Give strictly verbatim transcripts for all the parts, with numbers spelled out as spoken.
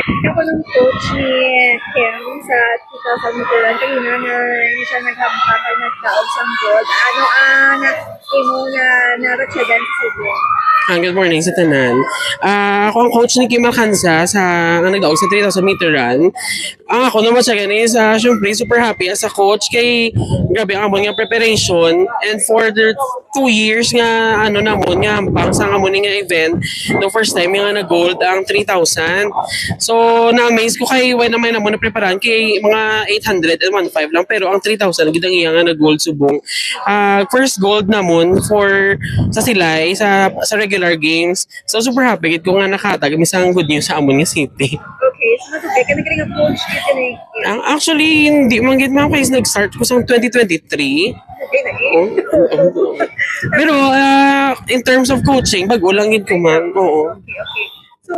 Ako ng coach ni Kim sa two thousand meter run. Kanina na hindi siya naghampak at nagdaog sa gold. Ano ang imo na nabatyagan sa Cebu? Ah, good morning sa tanan. Ah, ako ang coach ni Kim Alcanza sa nga nagdaog sa three thousand meter run. Ang ako naman sa gani is, ah, syempre, super happy as a coach kay grabe ang amon nga preparation, and for the two years nga ano namon nga hampang sa amon nga event, the first time nga nag-gold ang three thousand. So, na-amaze ko kay why naman namon napreparan kay mga eight hundred and one five lang, pero ang three thousand gid ang iya nga nag-gold subong. Ah, first gold namon for sa Silay sa sa regular games. So, super happy gid ko nga nakahatag mi sang good news sa amon nga city. Okay, so natubig ka nagring approach dito ni Ang actually, hindi man gid, ma'am, kay nag-start ko sa twenty twenty-three. Okay na eh. Oh, oh, oh. Pero ah, in terms of coaching, bago lang gid ko, ma'am. Oo. Okay, okay. So,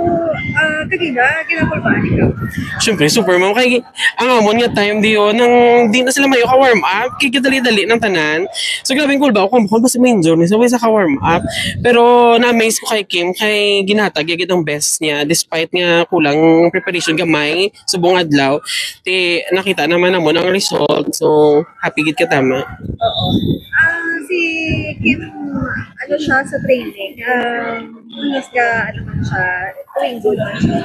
ah, kanina, ginapulbahan ikaw. Siyempre, super, ma'am. Kay ang amon nga time diyo, nang di na sila mayo ka warm up, kay kadali-dali ng tanan. So, grabe yung kulba ako, kung basta may injury, so, may sa ka warm up. Pero na-amaze ko kay Kim, kay ginatag niya gid ang best niya, despite nga kulang preparation gamay, subong adlaw, ti nakita naman namon ang result. So, happy gid ka tama. Oo. Ah, si Kim, ano siya sa training? Um, mas ka, ano man siya, tuwing goal man siya.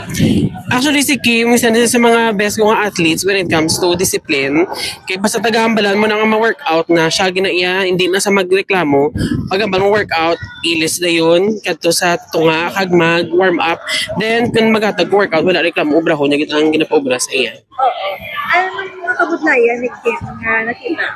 Actually, si Kim, isa na sa mga best ko nga athletes when it comes to discipline. Kay basta tagahambalan mo na nga ma-workout na siya, ginaiya, hindi na sa magreklamo. Pag hambal mo workout, ilis na yun, kadto sa tunga, kag mag-warm up. Then, kung maghatag ko workout, wala reklamo, obrahon niya gid ang ginapaobra sa iya. Oo. Ano man mga kabudlayan ni Kim nga nakita?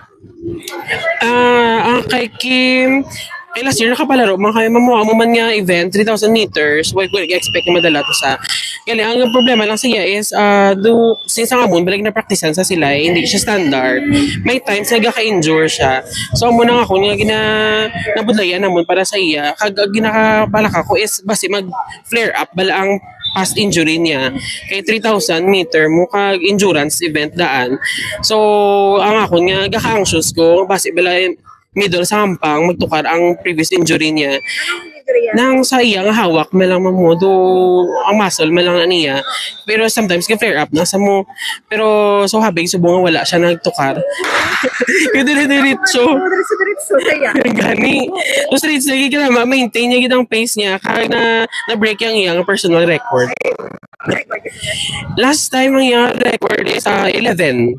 Ah, ang kay Kim, kay last year nakapalaro man kami, mamo amo man nga event, three thousand meters, wag ko expect na madala to sa. Kaya ang problema lang sa iya is, ah, do, since ang amon, balag na practicean sa sila, hindi siya standard. May times nagaka-injure siya. So, amo na nga ako nga gina, nabudlayan namon para sa iya. Kag ang ginakapalaka ko is, basi mag flare up, bala ang past injury niya. Kay three thousand meter mo kag endurance event daan. So, ang akon nga gaka-anxious ko, basi bala middle sa hampang, magtukar ang previous injury niya. Anong injury yan? Nang sa iya nga hawak, man lang mamudo, ang muscle, man lang na niya. Pero sometimes, ka flare up na sa mo. Pero, so happy, subong nga wala siya nagtukar. Kaya dire-diretso. Diretso-diretso kaya. Gani. Tapos, diretso, lagi ka na ma-maintain niya gid ang pace niya. Kaya na, na-break ang iyang personal record. Last time ang iyang record is ah, eleven.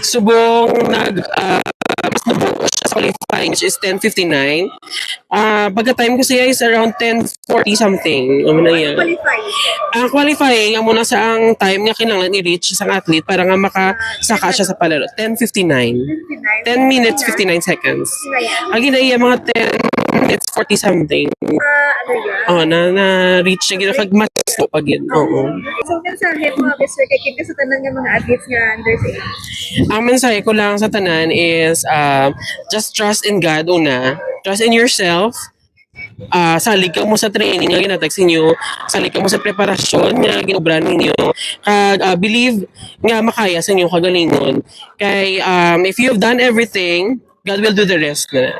Subong nag ah, mas nabuo siya sa qualifying, which is ten fifty-nine. Ah, pagka time ko siya is around ten forty something. Ano na yan? Qualify. Ang qualifying, amo na sa ang time nga kinahanglan i-reach sa athlete para nga makasaka siya sa palaro. ten fifty-nine. Ten minutes, fifty-nine seconds. Ang ginaiya, mga ten minutes, forty something. Ah, ano yan? Oh, na, na-reach siya gid kag mas po pag yun. Oo. So, mensahe mo, Mister Kakin, ka sa tanan nga mga athletes nga under sa age? Ang mensahe ko lang sa tanan is uh, just trust in God una. Trust in yourself. Ah, salig ka mo sa training nga ginatag sa inyo, salig ka mo sa preparasyon nga ginobra ninyo, kag ah, believe nga makaya sa inyo kagalingon. Kay um, if you've done everything, God will do the rest na.